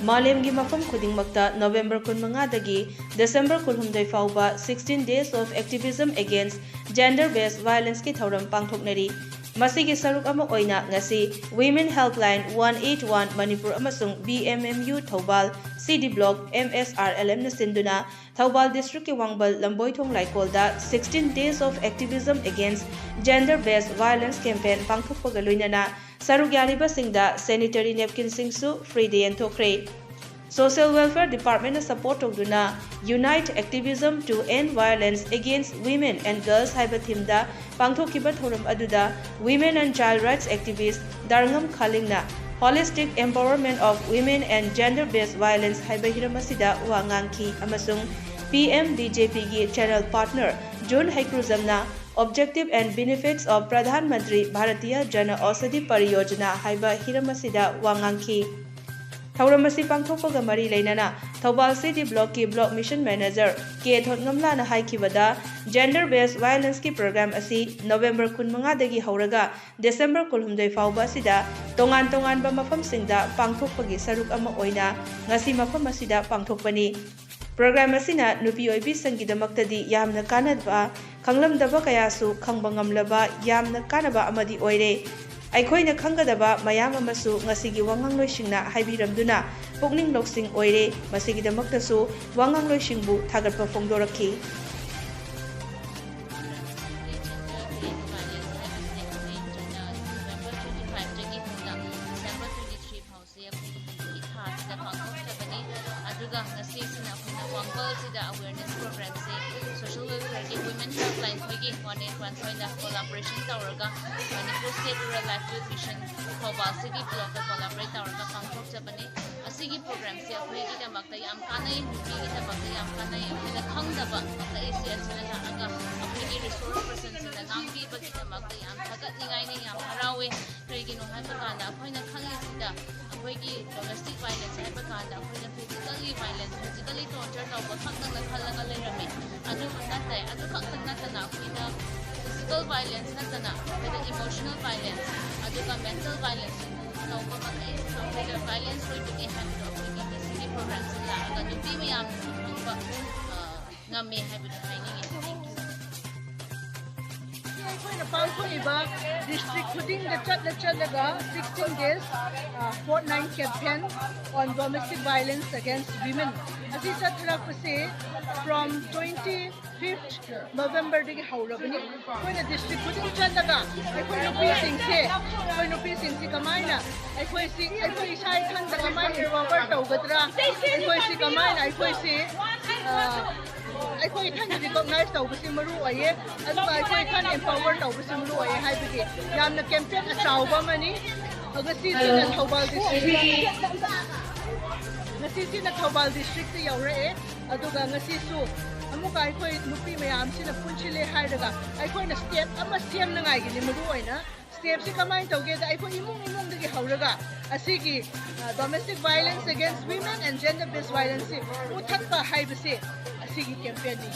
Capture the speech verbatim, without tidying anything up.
ꯃꯥꯂꯦꯝꯒꯤ ꯃꯐꯝ ꯈꯨꯗꯤꯡꯃꯛꯇ ꯅꯣꯕꯦꯝꯕꯔ ꯀꯨꯟꯃꯉꯥꯗꯒꯤ ꯗꯤꯁꯦꯝꯕꯔ ꯀꯨꯟꯍꯨꯝꯗꯣꯏ ꯐꯥꯎꯕ sixteen Days of Activism Against Gender Based Violence ꯀꯤ ꯊꯧꯔꯝ ꯄꯥꯡꯊꯣꯛꯅꯔꯤ꯫ ꯃꯁꯤꯒꯤ ꯁꯔꯨꯛ ꯑꯃ ꯑꯣꯏꯅ ꯉꯁꯤ Women Helpline one eight one Manipur ꯑꯃꯁꯨꯡ B M M U Thoubal C D Block M S R L M ꯅ ꯁꯤꯟꯗꯨꯅ ꯊꯧꯕꯥꯜ district ꯀꯤ ꯋꯥꯡꯕꯜ ꯂꯝꯕꯣꯏꯊꯣꯡ ꯂꯥꯏꯀꯣꯜꯗ sixteen Days of Activism Against Gender Based Violence campaign ꯄꯥꯡꯊꯣꯛꯄꯒ ꯂꯣꯏꯅꯅ ꯁꯔꯨꯛ ꯌꯥꯔꯤꯕꯁꯤꯡꯗ sanitary napkin ꯁꯤꯡꯁꯨ free ꯗ ꯌꯦꯟꯊꯣꯛꯈ꯭ꯔꯦ꯫ Social Welfare Department ꯅ support ꯇꯧꯗꯨꯅ Unite Activism to End Violence Against Women and Girls ꯍꯥꯏꯕ theme ꯗ ꯄꯥꯡꯊꯣꯛꯈꯤꯕ ꯊꯧꯔꯝ ꯑꯗꯨꯗ Women and Child Rights Activist ꯗꯥꯔꯉꯝ ꯈꯥꯂꯤꯡꯅ Holistic Empowerment of Women and Gender Based Violence ꯍꯥꯏꯕ ꯍꯤꯔꯝ ꯑꯁꯤꯗ ꯋꯥ ꯉꯥꯡꯈꯤ ꯑꯃꯁꯨꯡ P M D J P ꯒꯤ channel partner ꯖꯨꯟ ꯍꯩꯀ꯭ꯔꯨꯖꯝꯅ Objective and Benefits of Pradhan Mantri Bharatiya Jana Aushadhi Pariyojana ꯍꯥꯏꯕ ꯍꯤꯔꯝ ꯑꯁꯤꯗ ꯋꯥ ꯉꯥꯡꯈꯤ꯫ ꯊꯧꯔꯝ ꯑꯁꯤ ꯄꯥꯡꯊꯣꯛꯄꯒ ꯃꯔꯤ ꯂꯩꯅꯅ ꯊꯧꯕꯥꯜ C D Block ꯀꯤ Block Mission Manager K ꯊꯣꯠꯉꯝꯂꯥꯅ ꯍꯥꯏꯈꯤꯕꯗ, Gender Based Violence ꯀꯤ program ꯑꯁꯤ ꯅꯣꯕꯦꯝꯕꯔ ꯀꯨꯟꯃꯉꯥꯗꯒꯤ ꯍꯧꯔꯒ ꯗꯤꯁꯦꯝꯕꯔ ꯀꯨꯟꯍꯨꯝꯗꯣꯏ ꯐꯥꯎꯕ ꯑꯁꯤꯗ ꯇꯣꯉꯥꯟ ꯇꯣꯉꯥꯟꯕ ꯃꯐꯝꯁꯤꯡꯗ ꯄꯥꯡꯊꯣꯛꯄꯒꯤ ꯁꯔꯨꯛ ꯑꯃ ꯑꯣꯏꯅ ꯉꯁꯤ ꯃꯐꯝ ꯑꯁꯤꯗ ꯄꯥꯡꯊꯣꯛꯄꯅꯤ꯫ Program ꯑꯁꯤꯅ ꯅꯨꯄꯤ ꯑꯣꯏꯕꯤꯁꯤꯡꯒꯤꯗꯃꯛꯇꯗꯤ ꯌꯥꯝꯅ ꯀꯥꯟꯅꯕ, ꯈꯪꯂꯝꯗꯕ ꯀꯌꯥꯁꯨ ꯈꯪꯕ ꯉꯝꯂꯕ ꯌꯥꯝꯅ ꯀꯥꯟꯅꯕ ꯑꯃꯗꯤ ꯑꯣꯏꯔꯦ꯫ ꯑꯩꯈꯣꯏꯅ ꯈꯪꯒꯗꯕ ꯃꯌꯥꯝ ꯑꯃꯁꯨ ꯉꯁꯤꯒꯤ ꯋꯥꯉꯥꯡꯂꯣꯏꯁꯤꯡꯅ ꯍꯥꯏꯕꯤꯔꯝꯗꯨꯅ ꯄꯨꯛꯅꯤꯡ ꯂꯧꯁꯤꯡ ꯑꯣꯏꯔꯦ꯫ ꯃꯁꯤꯒꯤꯗꯃꯛꯇꯁꯨ ꯋꯥꯉꯥꯡꯂꯣꯏꯁꯤꯡꯕꯨ ꯊꯥꯒꯠꯄ ꯐꯣꯡꯗꯣꯔꯛꯈꯤ꯫ ꯁꯤ ꯑꯩꯈꯣꯏꯒꯤ ꯍꯧꯖꯤꯛꯀꯤ ꯊꯥꯁꯤꯗ ꯄꯥꯡꯊꯣꯛꯆꯕꯅꯤ꯫ ꯑꯗꯨꯒ ꯉꯁꯤꯁꯤꯅ ꯑꯩꯈꯣꯏꯅ ꯋꯥꯡꯕꯜꯁꯤꯗ awareness programꯁꯦ Social Welfareꯒꯤ Women Helpline ꯈꯣꯏꯒꯤ one eight one ꯈꯣꯏꯅ collaboration ꯇꯧꯔꯒ Manipur State Rural Livelihood Mission Thoubal C D Blockꯀ collaborate ꯇꯧꯔꯒ ꯄꯥꯡꯊꯣꯛꯆꯕꯅꯤ꯫ ꯑꯁꯤꯒꯤ programꯁꯦ ꯑꯩꯈꯣꯏꯒꯤꯗꯃꯛꯇ ꯌꯥꯝ ꯀꯥꯟꯅꯩ, ꯅꯨꯄꯤꯒꯤꯗꯃꯛꯇ ꯌꯥꯝ ꯀꯥꯟꯅꯩ꯫ ꯑꯩꯈꯣꯏꯅ ꯈꯪꯗꯕ ꯃꯈꯩ ꯑꯁꯤ ꯑꯁꯤꯗ ꯂꯥꯛꯑꯒ ꯑꯩꯈꯣꯏꯒꯤ resource personꯁꯤꯡꯗ ꯉꯥꯡꯕꯤꯕꯒꯤꯗꯃꯛꯇ ꯌꯥꯝ ꯊꯥꯒꯠꯅꯤꯡꯉꯥꯏꯅꯤ, ꯌꯥꯝ ꯍꯔꯥꯎꯋꯦ꯫ ꯀꯔꯤꯒꯤꯅꯣ ꯍꯥꯏꯕ ꯀꯥꯟꯗ ꯑꯩꯈꯣꯏꯅ ꯈꯪꯉꯤꯁꯤꯗ ꯑꯩꯈꯣꯏꯒꯤ domestic violence ꯍꯥꯏꯕ ꯀꯥꯟꯗ ꯑꯩꯈꯣꯏꯅ physically violence, physically torture ꯇꯧꯕ ꯈꯛꯇꯪꯅ ꯈꯜꯂꯒ ꯂꯩꯔꯝꯃꯤ꯫ ꯑꯗꯨꯕꯨ ꯅꯠꯇꯦ, ꯑꯗꯨ ꯈꯛꯇꯪ ꯅꯠꯇꯅ ꯑꯩꯈꯣꯏꯅ ꯐꯤꯖꯤꯀꯦꯜ ꯚꯥꯏꯂꯦꯟꯁ ꯅꯠꯇꯅ ꯑꯩꯈꯣꯏꯗ ꯏꯃꯣꯁꯅꯦꯜ ꯚꯥꯏꯂꯦꯟꯁ, ꯑꯗꯨꯒ ꯃꯦꯟꯇꯦꯜ ꯚꯥꯏꯂꯦꯟꯁ ꯇꯧꯕ ꯃꯈꯩ ꯚꯥꯏꯂꯦꯟꯁ ꯑꯣꯏꯕꯅꯤ ꯍꯥꯏꯕꯗꯣ ꯑꯩꯈꯣꯏꯒꯤ ꯉꯁꯤꯒꯤ ꯄ꯭ꯔꯣꯒ꯭ꯔꯥꯝꯁꯤꯗ ꯂꯥꯛꯑꯒ ꯅꯨꯄꯤ ꯃꯌꯥꯝꯅꯁꯨ ꯈꯪꯕ ꯉꯝꯃꯦ ꯍꯥꯏꯕꯗꯣ ꯍꯥꯏꯅꯤꯡꯉꯤ꯫ ꯑꯩꯈꯣꯏꯅ ꯄꯥꯡꯊꯣꯛꯏꯕ ꯗꯤꯁꯇ꯭ꯔꯤꯛ ꯈꯨꯗꯤꯡꯗ ꯆꯠꯂ ꯆꯠꯂꯒ sixteen days fortnight campaign on domestic violence against women ꯑꯁꯤ ꯆꯠꯊꯔꯛꯄꯁꯦ from twenty fifth Novemberꯗꯒꯤ ꯍꯧꯔꯕꯅꯤ꯫ ꯑꯩꯈꯣꯏꯅ ꯗꯤꯁꯇ꯭ꯔꯤꯛ ꯈꯨꯗꯤꯡ ꯆꯠꯂꯒ ꯑꯩꯈꯣꯏ ꯅꯨꯄꯤꯁꯤꯡꯁꯦ ꯑꯩꯈꯣꯏ ꯅꯨꯄꯤꯁꯤꯡꯁꯤ ꯀꯃꯥꯏꯅ ꯑꯩꯈꯣꯏꯁꯤ ꯑꯩꯈꯣꯏ ꯏꯁꯥ ꯏꯊꯟꯇ ꯀꯃꯥꯏꯅ ꯔꯤꯀꯣꯚꯔ ꯇꯧꯒꯗ꯭ꯔꯥ, ꯑꯩꯈꯣꯏꯁꯤ ꯀꯃꯥꯏꯅ ꯑꯩꯈꯣꯏꯁꯤ ꯑꯩꯈꯣꯏ ꯏꯊꯟ ꯔꯤꯀꯣꯛꯅꯥꯏꯁ ꯇꯧꯕꯁꯤ ꯃꯔꯨ ꯑꯣꯏꯌꯦ, ꯑꯗꯨꯒ ꯑꯩꯈꯣꯏ ꯏꯊꯟ ꯑꯦꯝꯄꯥꯋꯔ ꯇꯧꯕꯁꯤ ꯃꯔꯨ ꯑꯣꯏꯌꯦ ꯍꯥꯏꯕꯒꯤ ꯌꯥꯝꯅ ꯀꯦꯝꯄꯦꯟ ꯑꯆꯥꯎꯕ ꯑꯃꯅꯤ꯫ ꯉꯁꯤꯁꯤꯅ ꯊꯧꯕꯥꯜ ꯗꯤꯁꯇ꯭ꯔꯤꯛꯇ ꯉꯁꯤꯁꯤꯅ ꯊꯧꯕꯥꯜ ꯗꯤꯁꯇ꯭ꯔꯤꯛꯇ ꯌꯧꯔꯛꯑꯦ꯫ ꯑꯗꯨꯒ ꯉꯁꯤꯁꯨ ꯑꯃꯨꯛꯀ ꯑꯩꯈꯣꯏ ꯅꯨꯄꯤ ꯃꯌꯥꯝꯁꯤꯅ ꯄꯨꯟꯁꯤꯜꯂꯦ ꯍꯥꯏꯔꯒ ꯑꯩꯈꯣꯏꯅ ꯁ꯭ꯇꯦꯞ ꯑꯃ ꯁꯦꯝꯅꯉꯥꯏꯒꯤꯅꯤ꯫ ꯃꯔꯨ ꯑꯣꯏꯅ ꯁ꯭ꯇꯦꯞꯁꯤ ꯀꯃꯥꯏꯅ ꯇꯧꯒꯦꯗ ꯑꯩꯈꯣꯏ ꯏꯃꯨꯡ ꯏꯃꯨꯡꯗꯒꯤ ꯍꯧꯔꯒ ꯑꯁꯤꯒꯤ domestic violence against women and gender based violenceꯁꯤ ꯃꯨꯊꯠꯄ ꯍꯥꯏꯕꯁꯦ ꯑꯁꯤꯒꯤ ꯀꯦꯝꯄꯦꯟꯅꯤ꯫